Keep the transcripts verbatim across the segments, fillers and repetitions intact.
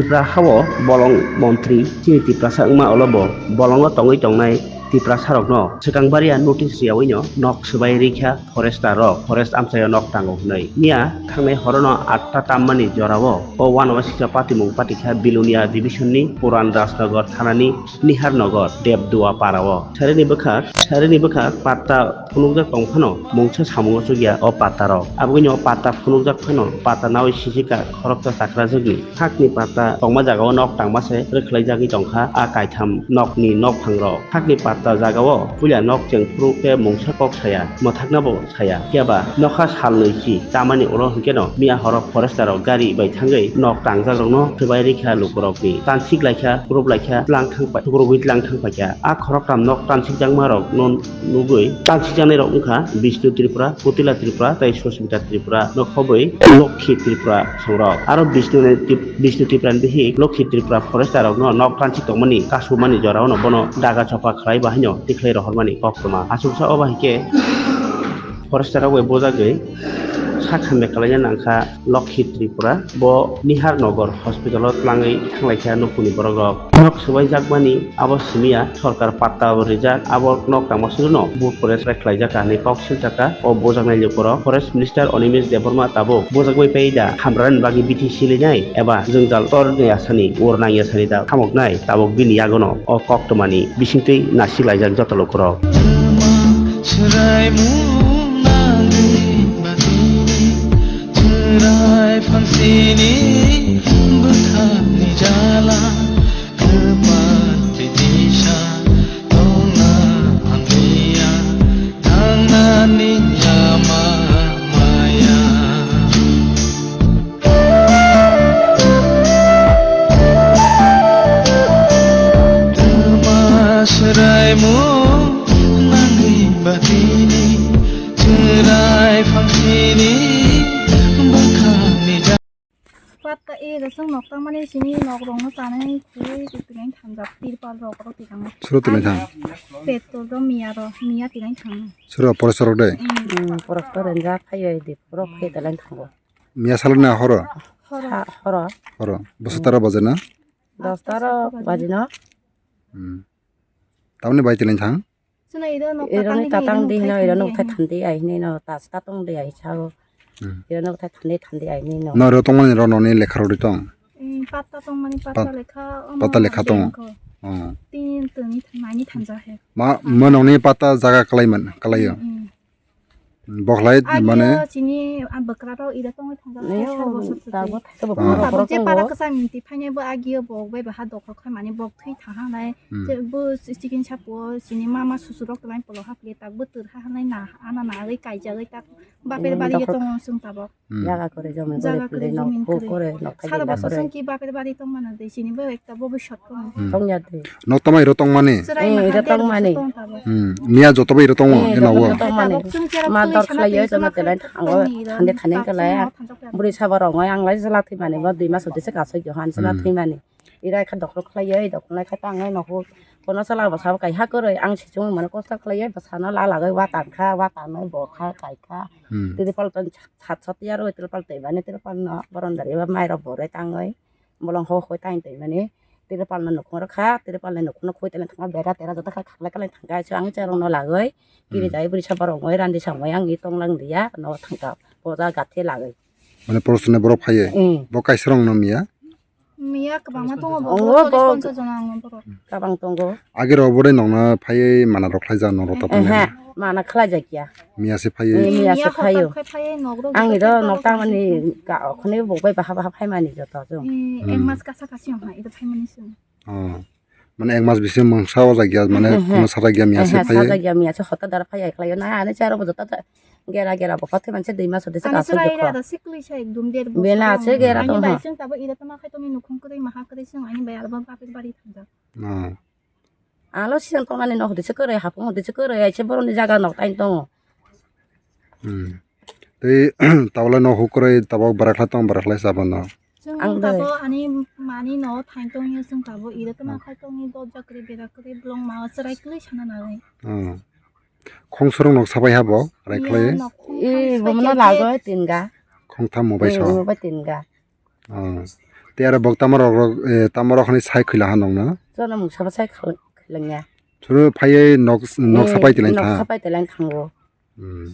Raha o bolong montri chini Tiprasa wngma olo bo bolongo tongwi tongnai Tiprasa rokno swkang baria notice riyawi no nok swbai rikha forester rok, forest amchaio nok tango hwnwi. Miya thangnai horono atta tammani jorao o uanama sika patimung patikha Bilonia division ni Puran Rajnagar thanani Nihar Nagar Debdua para o. Sarini bwkhak, sarini bwkhak patta phunukjak tong phano mungsa samungo chukya o patta rok. Aboni o patta phunukjak phano patta nawi sijika khoroksa chakrajwkni hakni patta tongma jagao nok tangma se rwkhlaijagwi tongkha a kaitham nokni nokphang rok. Hakni patta jagao puila nok chengphuru khe mungsa kok saya, mwthakna bo saya. Phiya ba nokha salnwi si tamani ulo hwnkhe no miya horo forester rok gari bai thangwi nok tangjak rokno swbai rikha lukurokni. Tansik laikha, kurup laikha, tlang thang pai, kurup wi tlang thang paikha. A khoroktham nok tansikjakma rok no nugwi tansikjaknai rok wngkha Bishnu Tripura, Kutila Tripura tei Susmita Tripura no khobwi Lokhi Tripura songrok. Aro Bishnu ni Tip-, Bishnu Tripura ni bihik Lokhi Tripura forester rok no nok tansik tongmani kasumani jorao no bono daga chopha khlai bahaino tikhlai rohormani koktwma. Achuksa o bahai khe forester rok bai bujagwi sak hamya khlaina nangkha Lokhi Tripura. Bo Nihar Nagar hospital o tlangwi thanglaikha nukhungni borok rok. Nok swbaijakmani abo simiya sorkar patta bo rijak, abo nok tangma suru no bufure khlaijak hinwi kok silchakha o bujaknai lukurok. Forest Minister Animesh Debbarma tabuk bujagwi pai da hamrani bagwi bithi silinai eba jwngjal tornai asani ur nangya sani da thamoknai tabuk bini yagono o koktwmani bisingtwi nasiklaijak joto lukurok. Swraimung nangwi batini chwrai phangsini bwkhakni jala kwpal twi tisa tongna angliya thangnani lama maya. Twma swraimung nangwi batini chwrai phangsini bwkhakni ja- Patta e da chwng nok tangmani sini nok rokno tanai khe twi twi thangjak tirpal rok oro twi tangma. Suro twi thang. Petrol ro miya ro miya twi thang. Suro porosor rok de. Mm, porosor rinjak phai di porok phai da lang thango. Miya salo na horo? Horo. Sa-, horo. Horo. Boso taro baje na? Dos taro baje na? Hmm. Tamni bai twi thang? Suna iro nok iro tatang ni di tatang di hino, iro nok thai thandi ai hini no, tas tatong di ai sao. Hmm. Iro nok thai thandi thandi ai hini no. No ro tongmani ro noni lekha rodi tong? Hmm, patta tongmani patta Pat-, lekha, patta lekha tongo. Oh. Tin tong ni thani thanja he. Ma, ma noni patta jaga kalai man, kalai yo. Hmm, hmm. Boklai mane chini a bwkra rok ida tongwi thangjak. Nayo, sar bosor tabuk, tabuk. Tabuk je para kwcham minti phainai bo agio bok bai baha dokhor khai mani bok thwi thaha nai. Hmm. Je bo chikin sapo chini mama susu rok twlai polo hapli tak bo twr ha nai na ana na ri kaijagwi tak baper bari tong sung tabok. Hmm. Jaga kore jomin kore pile nok kore nok khai sara bosor sung ki baper bari tong mana de chini bo ekta bobiswt tong. Hmm. Tong ya de. Nok tamai ro tong mani. Chwrai eh, maha iro tong mani. Hmm, miya joto bai iro tongo, eh, eno joto o. Bai tong mani. Ma dor khlai yo, jono telai thango, thande thani kala ya. Buri sabo rong oi, ang lai jela thwi mani, bo dui mas odi se kaso yo han jela thwi mani. Ira kha dokhol khlai yo, dokhol nai kha tang oi nogo. Kono sala bo sabo kai ha kwrwi, ang sichung mani kosto khlai yo, bwsano la lagoi wa tang kha, wa tang nai bo kha, kai kha. Hmm. Tirpal ton sat sat ya ro, tirpal tei mani, tirpal no, boron dari ba mai ro bo re tang oi. Bolong ho hoi tain twi mani, tirpal no nukhung rwkha, tirpal ni nukhung no khoi twi thangkha, bera tera joto kha khaklai kalai thangkha, so ang cherong no lagoi, kiri jai bwrwi sabo rongoi, randi samoi ang i tong lang liya, no thangkha, boja gathe lagoi. Mane porosoni borok phaiye, hmm. Bo kaisa rong no miya? Miya kwbangma tongo, bo ongo cholish bo ponchash jona ang borok. Kabang tongo. Age rok bo de nongna phaiye mana rok khlai ja norok ta. Ehe, mana khlai ja kiya. Miya se phaiye. Miya se phaio. Ang iro nok tangmani ka okhone bo bai baha baha phaimani joto jong. Ek mas kasa kasi ong ha iro phaimani sung. Oh. Mane ek mas bisi mungsa o jagya mane kono sa jagya miya se phaio. Sa jagya miya se hota dara phai ai khlaio na ane charo bo joto gera gera bo kothe manse dui mas ode se kaso jokho. Bela se gera tong ha. Sung tabo iro tama khai tongni nukhung kwrwi maha kwrwi sung ani bai alba bapir bari thangja. Oh. Alo siyan tongnani nok hwdwse kwrwi, hapung hwdwse kwrwi, aise borokni jaga nok taino tongo. Hmm. Tei tabole nok huk kwrwi tabok bwrakla tong, bwrakla sabano. Ang tabo ani mani no thain tongya, chwng tabo iro tongma khai tongni dojak kwrwi, bera kwrwi, bolong ma chwrai kwrwi sana nanai. Hmm. Khongsorong nok sabai habo, rai kwlai. Ee, bomono lagoi tinga. Khongtham mobile so. Mobile tinga. Oh. Tei aro bok tamo rok rok, eh, tamo rok hwnwi sai khwla ha nokno? Chwla mungsa bwsai khwlangya. Chwla phaiwi nok, nok sapai tilang nok tha. Sapai tilang thango. Hmm.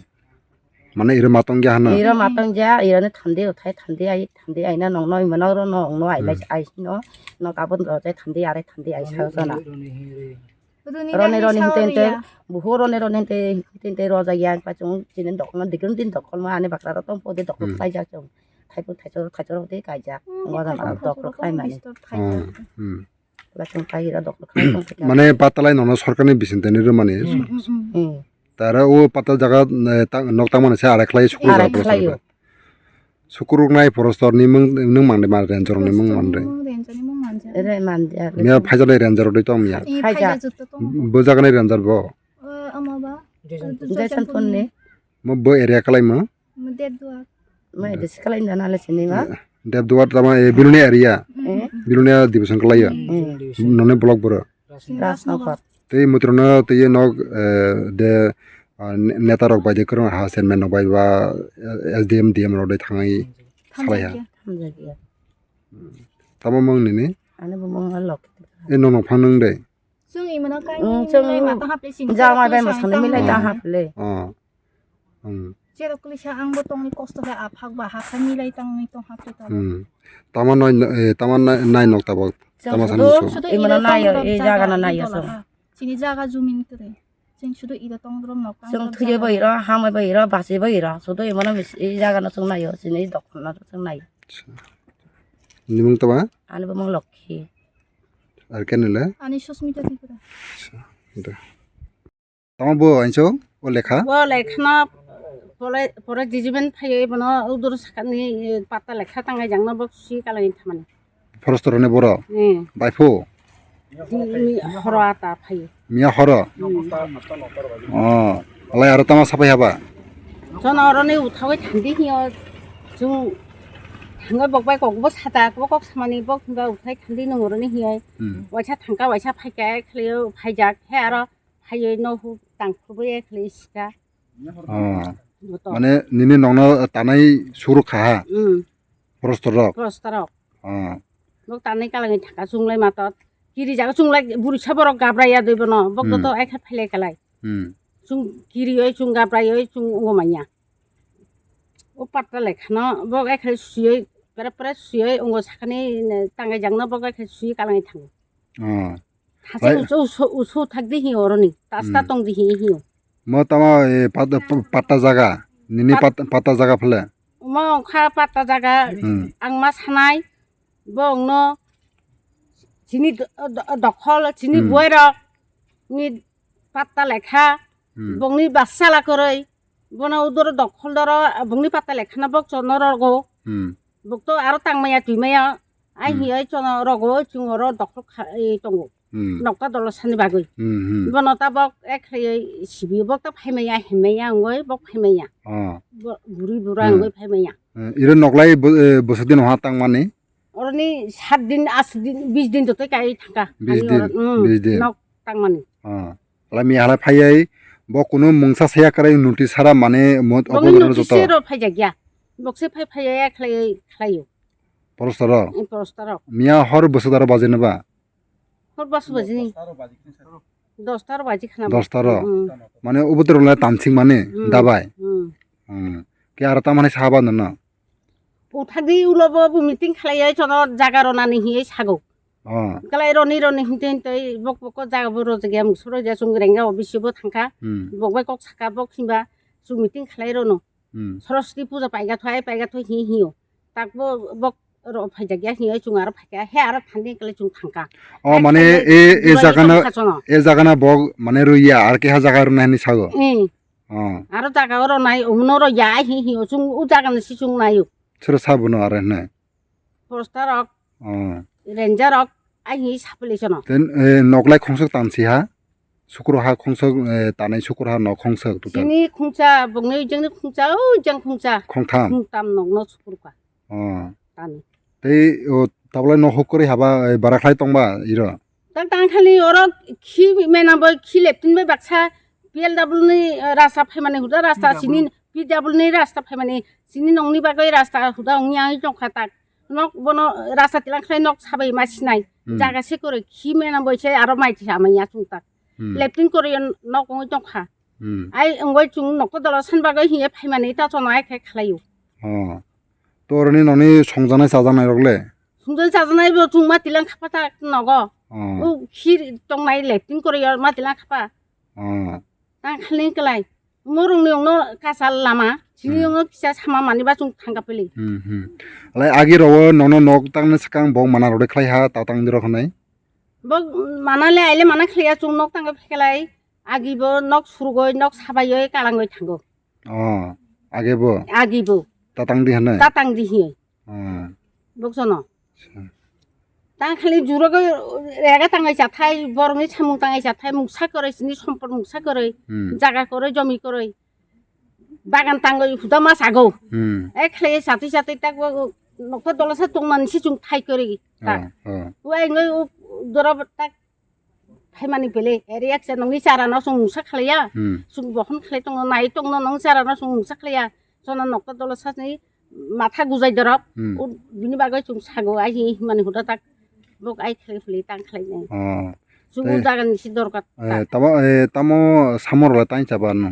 Mane iro matong ya hano? Iro matong ya, iro ni thandi uthai thandi ai, thandi aina nokno imano ro no nokno ai lai ai no, nok abon ro jai thandi are thandi ai sa jana. Roni roni hinte hinte buho roni roni hinte hinte roja ya pa chung chini dokno digrun din dokol ma ani bakra ro tong pode dokol khlai jak chung. Thaipu thaichor thaichor hote kaijak. Ngoda ma dokol khlai mani. Hmm. Ba chung kai ro dokol khlai tong. Mane patalai nono sorkarni bising tani rwmani. Hmm. Tara o patal jaga, eh, ta-, nok tangmani se arai khlai sukur jaga. Arai khlai o. Sukuruknai porostor ni mung, nung mangde ma ranger ni mung mangde. Ranger ni mung manja. Ere manja. Miya phaijak nai ranger rok dei tong miya. Eh, phaijak. Phaijak jotto tong. Bo jaga nai ranger bo. Eh, ama ba. Jason phone ni. Mo bo area kalai mo. Mo Debduar. Mo area kalai na na le sini ma. Debduar tama, eh, Bilonia area. Eh. Bilonia division kalai ya. Hmm. Noni block boro. Rajnagar. Tei mutrano tei nok, eh, de, ah, ne-, neta rok bai de kwrwng ha chairman rok bai ba, eh, S D M, D M rok de thangwi salai ha. Tamo mung nini? Ani bo mung lok. E nono phang nung de. Chwng imano kai. Mm, chwng lai ma tang haple sini. Jama bai ma sani milai tang haple. Oh. Hmm. Cherok kulisa ang bo tongni kosto khe aphak ba hakha milai tangni tong hapri tong. Hmm. Tama nai, eh, tama nai, nai nok tabok. Tama sani so. Imano nai, eh, jaga na nai so. Chini jaga jumin kre. Chwng sudu ida tong drom nok tang. Chwng thuye bo iro, hamai bo iro, basi bo iro. Sudu imano mis-, eh, jaga no chwng nai o, chini dokna chwng nai. Acha. Nimung tama? Ani bo mung Lokhi. Ar kenile? Ani Susmita Tripura. Acha. Tamo bo anso o lekha? Bo lekhano pore, pore judgment phaiwi bono udur sakani patta lekha tangai jangno bo si kalai thamani. Forest rone boro? Hmm. Baiphu? Horo ata phaiwi. Miya horo? Hmm. Oh, alai aro tama sapai haba? Jono oroni uthawi thandi hiyo chung thangwi bok bai kok bo sata kok samani bok hwnba uthai thandi nung oroni hiyo. Hmm. Waisa thangka waisa phaika khlaio phaijak he aro phaiwi no hu tang khubui khlai sika. Oh. Motor. Mane nini nokno tanai suruk kha ha? Mm. Prostor rok? Prostor rok. Oh. Nok tanai kalangni thaka chunglai matot. Kiri jaga chunglai buri saborok gabrai ya doi bono. Bok to ekha phailai kalai. Hmm. Chung kiri oi chung gabrai oi chung ungo manya. O patta lekhano bok ekha suyoi pere pere suyoi ungo sakani tangai jangno bok ekha suyoi kalangni thango. Oh. Hache usu, usu, usu thak di hi oroni. Tasta tong di hi hi. Mo tamo, eh, pat-, pa-, patta jaga. Nini pat-, patta jaga phale. Mo kha patta jaga. Hmm. Ang ma sanai. Bongno. Chini do-, do-, dokhol, chini buairok. Ni patta lekha. Hmm. Bongni basala koroi. Bono udoro dokhol doro, bongni patta lekhana bok chono rogo. Hmm. Bok to aro tangmaya twimaya. Ai hi ai chono rogo, chungo ro dokhol kha-, eh, tongo. Hmm. Nokta dolo sani bagwi. Hmm, hmm. Bono tabok ek hai sibi bok ta phaimaya, hemmaya wngwi bok phaimaya. Oh. Bo-, buri bura wngwi phaimaya. Eh, iro noklai bo-, eh, bwswk din ha tangmani? Oroni sat din, ash din, bis din jotoi kai thangka. Bis din, bis din. Nok tangmani. Oh. Alai miya halai phaiwi bo kunu mungsa saya kwrwi notice sara mane mo-, bongni obo notice joto. Sero phaijakya. Bokse phai phaiya khlai, khlaio. Porostaro? Eh, porostaro. Miya hor bwswk daro baje nw ba? Hor bas baje ni. Dostaro baje khana. Dostaro? Hmm. Mane obo toro le tansing mane dabai? Hmm. Hmm. Ke aro tamani sahaba nono? Uthadi ulo bo, bo meeting khlaiya chono jaga ronani hiye sago. Oh. Kalai roni roni hinte hinte bok bok jaga bo rojak ya musoro ja chung rengga office bo thangka. Hmm. Bok bai kok saka bok himba chung meeting khlai rono. Hmm. Saraswati puja paiga thoi, paiga thoi hi hiyo. Tak bo bok ro phaijak ya hiyo chung aro phaika he aro thandi kale chung thangka. Oh, mane e, e jagana, e jagana bok mane ruya ar keha jaga rona hini sago. Eh. Oh. Aro jaga oro nai umno ro ya hi hiyo chung u jagani si chung nayo. Sero sabono aro hne. Poster rok, oh, ranger rok, ai hi sapli sono. Ten, eh, noklai khongsok tansi ha? Sukro ha khongsok, eh, tanai sukro ha nok khongsok total. Chini khungsa, bongni jengni khungsa, o jeng khungsa. Khongtham? Khungtam nokno sukro ka. Oh. Tani. Tei, o, tablai no hok kori haba, eh, bara khlai tongba iro? Tak tang khali oro khi mena bo khi leptin bai baksa P L W ni, eh, rasta phaimani huda rasta chini P W ni rasta phaimani chini nongni bagwi rasta huda ongni ang tongkha tak. Nok bono rasta tilang khlai nok sabai ma sinai. Hmm. Jaga se koroi khi mena boise aro mai thia mai ya chwng tak. Hmm. Latrine koroi nok ongoi tongkha. Hmm. Ai ongoi chwng nok to dolo san bagoi hiye phaimani ta chona ai khe khlaio. Oh. To oroni noni songjanai chajanai rok le? Songjanai chajanai bo chwng ma tilang khapa ta nogo. Oh. O khir tongnai latrine koroi ma tilang khapa. Oh. Tang khlai klai. Morung ni ongno kasa lama, sini Hmm. ongno kisa sama mani ba chwng thangka pili. Hmm, hmm. Lai agi rogo nono nok tangna swkang bo mana rode khlai ha ta tang diro khnai. Bo mana le aile mana khlai ya chwng nok tangka pheklai. Agi bo nok surugoi, nok sabayoi, kalangoi thango. Oh, agi bo? Agi bo. Ta tang di hane? Ta tang di hi. Hmm. Boksono. Acha. Tang khali juro go rega tangai chathai, borokni samung tangai chathai, muksa koroi, sini sompot muksa koroi, Hmm. jaga koroi, jomi koroi. Bagan tangoi huda ma sago. Hmm. E khali sati sati tak bo nokta dola sa tongman si chung thai koroi. Ta. Oh, oh. Wai ngoi u doro tak phaimani pele, ere eksa nongni chara no chwng mungsa khlaiya, Hmm. chwng bohon khlai tongo, nai tongno nong chara no chwng mungsa khlaiya, chwngno nokta dolo sasni matha gujai dorop, Hmm. o bini bagwi chwng sago, ai hi mani huda tak bok ai khlai phili tang khlai nai. Oh. Chwng o Tei, jaga ni si dorkar eh, ta. Tamo, eh, tamo samor la tang chaba no?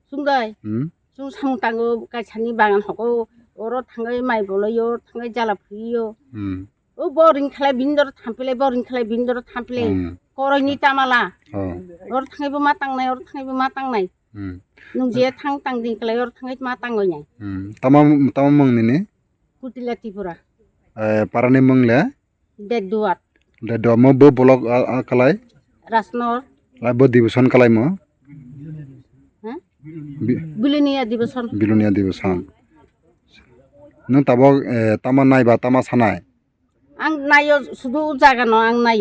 Chwng dai. Hmm? Chwng samung tango, kaisani bagan hogo, oro thangwi mai boloi, oro thangwi jala phuiyo. Hmm. O boring khlai bini doro thampilai, boring khlai bini doro thampilai. Hmm. Koroini tamala. Oh. Oro thangwi bo ma tangnai, oro thangwi bo ma tangnai. Hmm. Nung je thang tang din khlai, oro thangwi ma tangoi nai. Hmm. Tama, tama mung nini? Kutila Tripura. Eh, parani mung le? Deduat. Deduat mo bo block a, a kalai? Rasnor. Lai bo division kalai mo? Huh? Bi- Bilonia division. Bilonia division. Nung tabok, eh, tama naiba, tama sanai? Ang nayo sudu jaga no ang nayo.